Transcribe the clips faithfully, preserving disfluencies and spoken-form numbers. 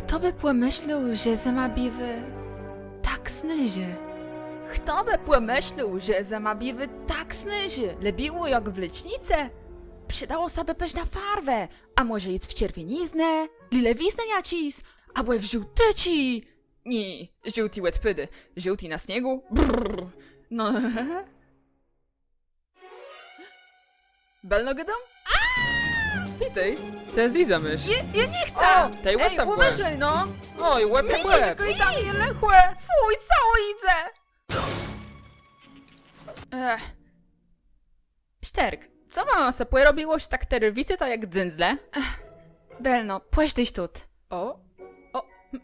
Chto bë pòmëslôł, że zëma biwô tak snôżô? Chto bë pòmëslôł, że zëma biwô tak snôżô? Le biôłô jak w lëcznicë. Przëdało sã bë përznã farwë, a mòże jic w czerwieniznã, lilewizna jaczis, abò w żôłtëczi. Nié, żôłti òdpôdô, żôłti na sniegù. Brrr. No. Bëlno gôdóm? Witôj, të zézamôsz. Jô, jô nie chcã. Tej òstôw gò. Ùwôżôj, no. Oj, łeb, łeb. Czekôj, tam je lëchò. Fùj, co jidze? Ech. Sztërk, co wama sã pòrobiło, że tak terô wisita jak dzyndzle? Ech, bëlno, pòżdżôj tu. Ò, ò, hm.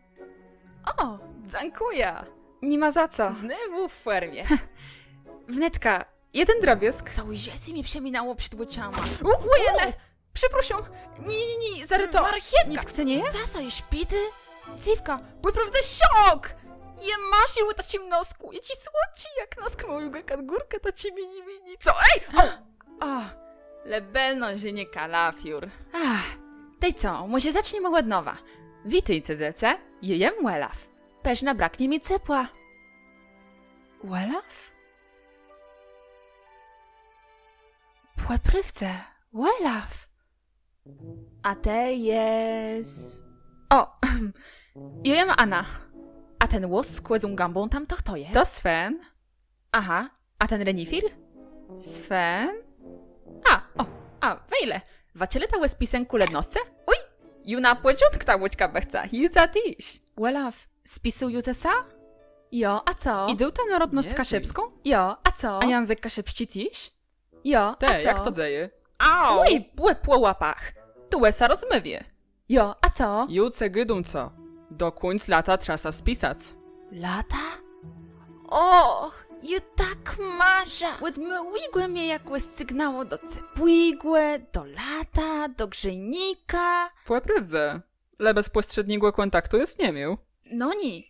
Ò, dzãkùjã. Ni ma za co. Znôwù w fòrmie. Wnetka, jeden drobiôzg. Całé żëcé mie przeminało przed òczama. Ò, ò, jele! Przeprôszóm. Nié, nié, nié, zarô to. Marchewka! Nick cë nie je? Të sã jesz pitôsz? Dzéwka, bò prôwda szok! Je, masz je ò taczim noskù, jaczi słodczi jak nosk mòjégò kangùrka, taczi mini, mini, co? Ej! Ò! Ò! Le bëlno, że nié kalafiór. Ach, tej co, mòże zaczniemë òd nowa. Witôjce, dzecë, jô jem Òlaf. Përznã braknie mie cepła. Òlaf? Pò prôwdze, Òlaf! A të jes... Ò, jô jem Anna. A ten włos z kòzą gãbą tam to chto je? To Sven. Aha, a ten renifil? Sven? A, ò, a, wejle. Wa czëlëta ò spisënkù lëdnoscë? Ùj, ju na pòczątk ta ùczka bëła chcała, jô za téż. Òlaf, spisëjesz të sã? Jo, a co? I dô të nôrodnosc kaszëbską? Jo, a co? A jãzëk kaszëbsczi téż? Jo, a co? Tej, jak to dzeje? Au! Ùj, bò pò łapach. Tu sã rozmôwiô. Jo, a co? Jô cë gôdóm co. Do kùńc lata trza sã spisac. Lata? Och, jô tak marzã. Òd môłégò mie jakòs cygnãło do cepłégò, do lata, do grzejnika. Pò prôwdze, le bez pòstrzédnégò kòntaktu jes nie miôł. No nié.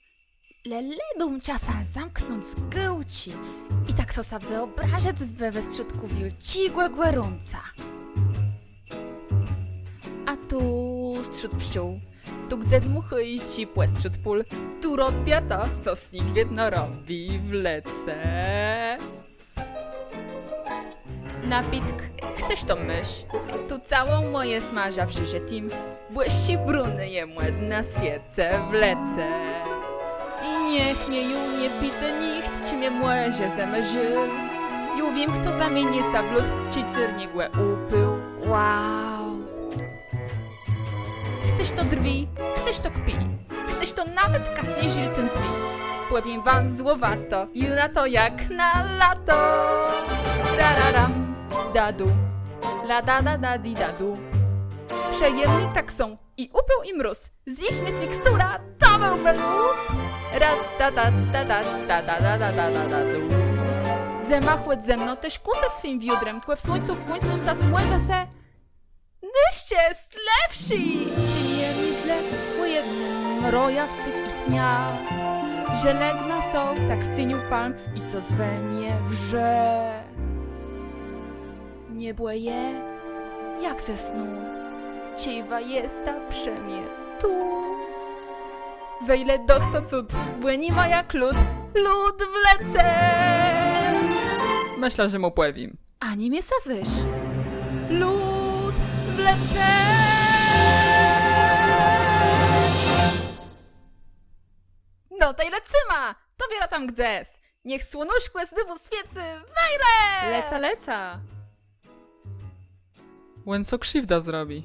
Le, le dóm czasã zamknąc gôłczi i tak so sã wëòbrażëc we westrzódkù wiôldżégò gòrąca. A tu strzód pszczół, tu gdze dmùchôjczi pòstrzód pól, tu robiã to, co sniég wiedno robi w lece. Napitk, chcesz to môsz. Tu całą mòjã smażã w żëżëtim, bò jesz brunô jem òd na swiece w lece. I niech mie ju nie pitô nicht, czë mie mòrze zamòrzëło. Ju wiém, chto zamieni sã w lód, czë córnik gò ùpił. Wow. Chcesz to drwi, chcesz to kpi, chcesz to nawetka snieżélcem zwi. Pòwiém wóm słowa to, ju na to jak na lato. Rararam, dadu, la da da da di dadu. Przëjemny tak są i ùpôł i mróz, z nich miec mikstura, to bëłbë luz. Ra da da da da da da da da da da da du. Zëma, chòdz ze mną, të szkùsë swim wiódrem, kò w słuńcu w kùńcu stac mògã sã. Nôszczestlëwszi! Czë je mie zle, ò jednym rojã wcyg i sniã, że legnã so tak w ceniu palm i cos we mie wrze. Niebò je jak ze snù, czej wa jesta przë mie tu. Wejle, doch to cud, bò ni ma jak lód, lód w lece. Mëszlã, że mù pòwiém. Ani mie sã wëż. Lód w lece. No tej lecyma! To wierã tam gdzes. Niech słunôszkò znôwù swiécy, wejle! Leca, leca. Òn so krziwdã zrobi.